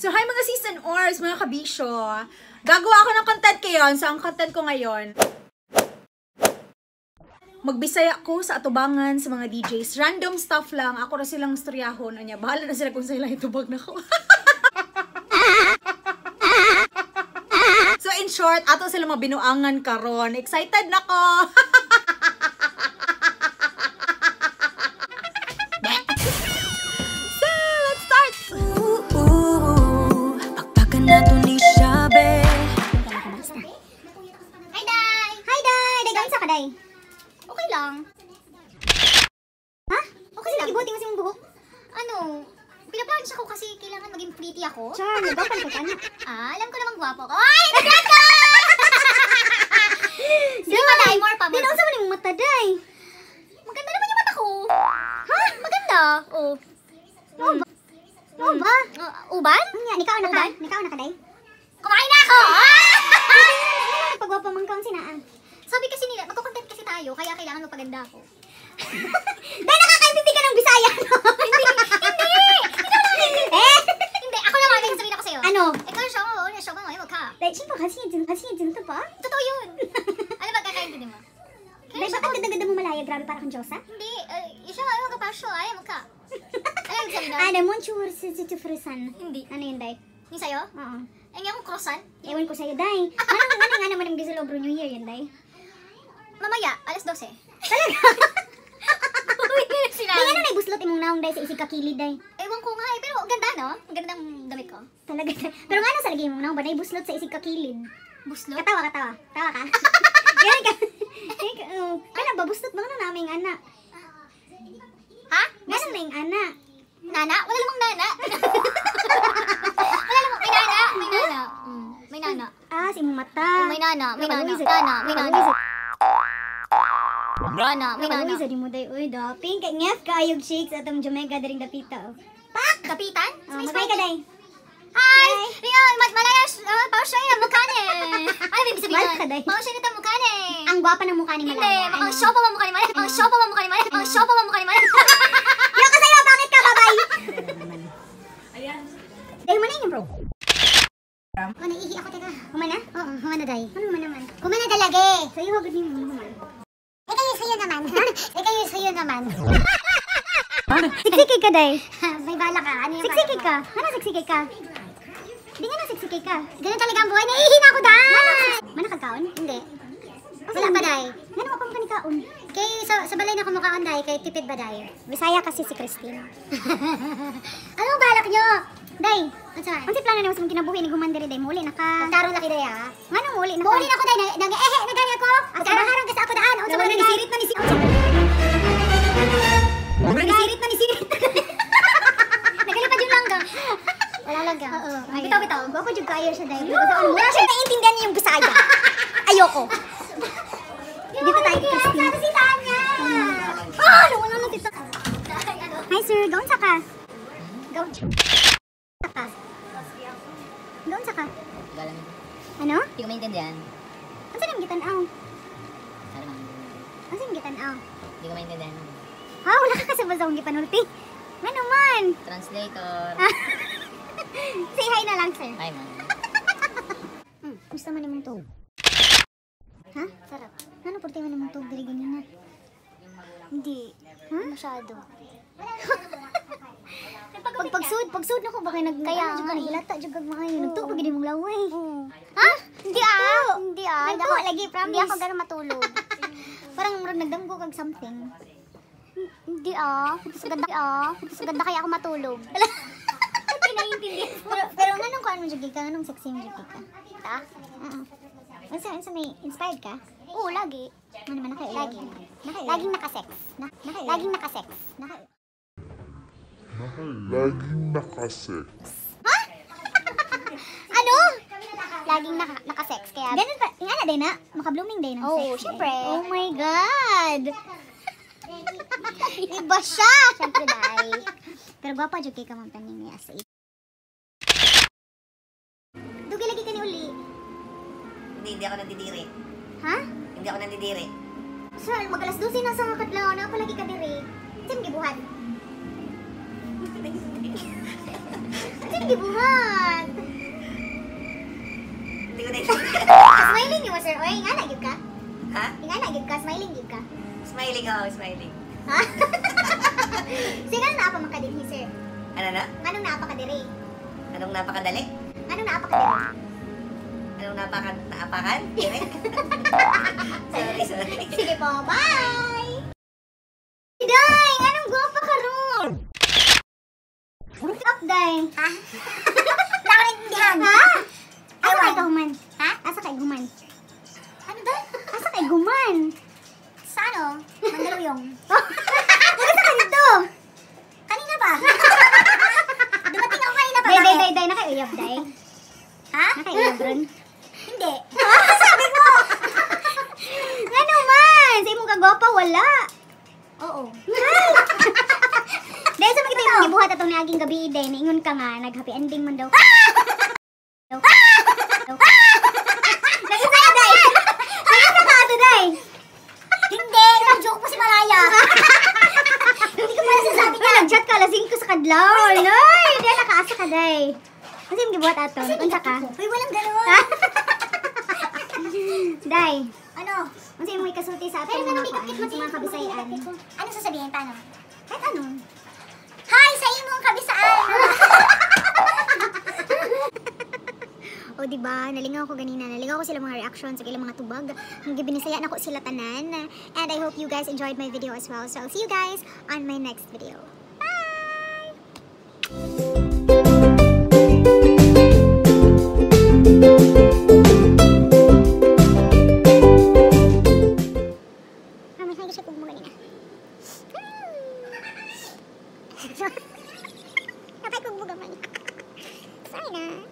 So, hi mga sis and ors, mga kabisyo. Gagawa ako ng content ngayon. So, ang content ko ngayon, magbisaya ko sa atubangan sa mga DJs. Random stuff lang. Ako na silang istoryahon. Anya, bahala na sila kung sila itubag na ko. So, in short, ato sila mabinuangan karon. Excited na ko! So, let's start! Hi, Day! Hi, Day! Day, kaunsa ka, Day? Okay lang. Ha? Okay lang. Ibuti mo sa imong buhok? Ano? Pinaplansya ko kasi kailangan maging pretty ako. Char, nagwapan ka ka na. Ah, alam ko namang gwapo ko. Ay, nag ka! Sige pa, Day. More pa. Di More na pa. unsa man imong mata, Day? Maganda naman yung mata ko. Ha? Maganda. Oh. Mao ba? Mao ba? Uban? Unya, nikaw na ka? Uban? Nikaw na ka, Day? Kumain na ako! Ah! Pagwapa man kaon sinaa. Sabi kasi nila, magko-content kasi tayo, kaya kailangan magpaganda ako. Day, nakakaintindi ka ng Bisaya, no? Hindi! Hindi! Eh? Hindi, ako naman, may sasabihin ako sa'yo. Ano? Ikaw yung show mo, yung show mo, yung mukha. Day, sino ka? Sino ka? Sino ka pa? Totoo yun. Ano ba kakaintindi mo? Day, bakit ang ganda-ganda mo malaya? Grabe, parang kang Diyosa. Hindi, yung show mo, yung mukha, ay, mukha. Ano yung sabihin Ah, nun? day, monsieur si Frusan. Hindi. Ano yun, Day? Yung sa'yo? Oo. Ay, yung croissant? Ewan ko sa'yo, Day. Manang, manang nga naman ang gisulobro New Year yun, Day. Mamaya, alas 12. Talaga? Uy, sinabi. Day, ano na ibuslot imong naong, Day, sa isig kakilid, Day? Ewan ko nga eh, pero ganda no? Ang ganda ng damit ko. Talaga, Day. Pero nga ano sa lagi imong naong ba? Naibuslot sa isig kakilid. Buslot? Katawa, katawa. Tawa ka. Yan ka. Yan ka. Oh. Kana ba buslot ba na naming ana? Ha? Nga na yung ana. Nana? Wala namang nana. Wala namang, may nana, may nana. May nana. Ah, sa imong mata. May nana, may nana. Nakaluwi sa- Nana, may nana. nakaluwi sa- Nana, may nana. Nakaluwi sa di mo day. Uy, daping. Kay ngef kaayog shakes atong Jamaica daring dapita. Oh. Pak! Kapitan? Oh, magkay ka day. Hi! Rio, mat malaya, pausya yung mukha niya. Ano ibig sabihin Mahal nun? ka, day. Pausya nito mukha niya. Ang gwapa ng mukha ni Hindi, Malaya. mukhang Ano? siopaw ang mukha ni Malaya. Ang siopaw ang mukha ni Malaya. Ang siopaw ang mukha ni Malaya. Yo ka sa'yo, bakit ka, babay? Day, humana yun, bro. Oh, naiihi ako, teka. Humana? Oo, humana, day. Ano humana man? Humana talaga eh. Sa'yo, wag din mo human. Eh, kayo sa'yo naman. Eh, kayo sa'yo naman. Siksiki ka, day. May bala ka. Ano yung Siksiki ka. Ano siksiki ka? Di nga na siksiki ka. Ganun talaga ang buhay. Naiihi na ako, day! Mana kagkaon? Hindi. Wala pa, day. Ngano pa man kanikaon? Kay sa balay na kumukaon, day. Kay tipid ba, day? Bisaya kasi si Christine. Anong balak nyo? Day, Ano sa? unsa plano nimo sa imong kinabuhi ni human diri day muli na ka? Tarong laki, day, ha? Ngano muli na ka? Buulin ako, day. Nag-ehe, nagani ako. Magkaraharang kasi ako daan. Unsa Wala man na ni nisirit na ni Nisirit na nisirit. Nagalipad yung langga. Wala langga. Oo. Bitaw, bitaw. Gwapo jud kayo siya day. Wala siya naiintindihan niya yung Bisaya. Ayoko. Dito tayo kay Christine. Sabi si Tanya. Ah, nawala na tita. Ay, ano? Hi sir, gaun sa ka. Gaun sa ka. Gaun sa ka. Galang. Ano? Hindi ko maintindihan. Unsa nang gitan-aw? Ano man? Unsa nang gitan-aw? Hindi ko maintindihan. Ha, wala ka kasabot sa akong gipanulti. Ngano man? Translator. Say hi na lang, sir. Hi, man. Gusto man imong tug. Ha? Sarap. Ano porte man imong tug diri ganina? Hindi. Ha? Masyado. Pag pagsud nako baka nag Kaya ano, jud ka nga eh. nahilata jud kag maayo. Nagtuo pa gid imong laway. Ha? Hindi ah. Hindi ah. Hindi Nagtuo lagi, promise. Hindi ako ganun matulog. Parang murag nagdamgo kag something. Hindi ah. Mas ganda ah. Mas ganda kaya ako matulog. Naiintindihan. Pero nganong kuan mo jud ka? Nganong sexy mo jud ka? Ta? Oo. Unsa may inspired ka? Oo, lagi. Ano man naka Lagi. Naka Laging nakasex. Na, naka Laging nakasex. naka Laging nakasex. Ano? Laging nakasex. Kaya Ganun pa, nga na day na, maka-blooming day ng Oo, sex. syempre. Oh my God! Iba siya! Syempre, day. Pero gwapa jud kay ka ma'am taning niya sa Dugi lagi ka ni uli. Hindi ako nandidiri. Ha? Hindi ako nandidiri. Sir, mag alas 12 na sa kadlaw na palagi ka diri. Unsa imong gibuhat? Unsa imong Gibuhat? Hindi ko naiintindihan. Smiling mo, sir. Oy, nga na gyud ka. Ha? Nga na gyud ka, smiling gyud ka. Smiling ako, smiling. Ha? Sige, naa pa man ka dinhi, sir? Ano na? Nganong naa pa ka diri? Anong napakadali? Nganong naa pa ka diri? Anong naapakan? Dire? Sorry, sorry. Sige po, bye! Day, anong gwapa ka ron? What's up, Day? Ha? Wala ko naintindihan. Ha? Asa kay kahuman? Ha? Asa kay guman? Ano ba? Asa kay guman? Sa ano? Mandaluyong. Asa ka dito? Kanina pa. Dumating ako kanina pa. Day, day, day, day. Nakauyab, day. Ha? Nakauyab ron? Hindi. Sabi ko! Ano man? Sa imong kagwapa, wala. Oo. Dahil sa makita yung gibuhat atong niaging gabi, day, niingon ka nga, nag-happy ending man daw. Nag-isa ka, day! Nag-isa ka ato, day! Hindi! Nag-joke po si Malaya! Hindi ko pala sasabi niya. Nag-chat ka, alas 5 sa kadlaw. Ay, hindi nakaasa ka, day. Kasi yung gibuhat ato, unsa ka? Uy, walang ganun. Day. Ano? Unsa imong ikasulti sa atong mga kuan, sa mga kabisayan? Anong sasabihin? Paano? Kahit ano. Hi sa imong kabisaan! O di ba? Nalingaw ko ganina. Nalingaw ko sila mga reactions sa ilang mga tubag. Ang gibinisaya na ko sila tanan. And I hope you guys enjoyed my video as well. So I'll see you guys on my next video. Bye! Ah, may siya kung mo ganina. Napay kong buga man. Sorry na.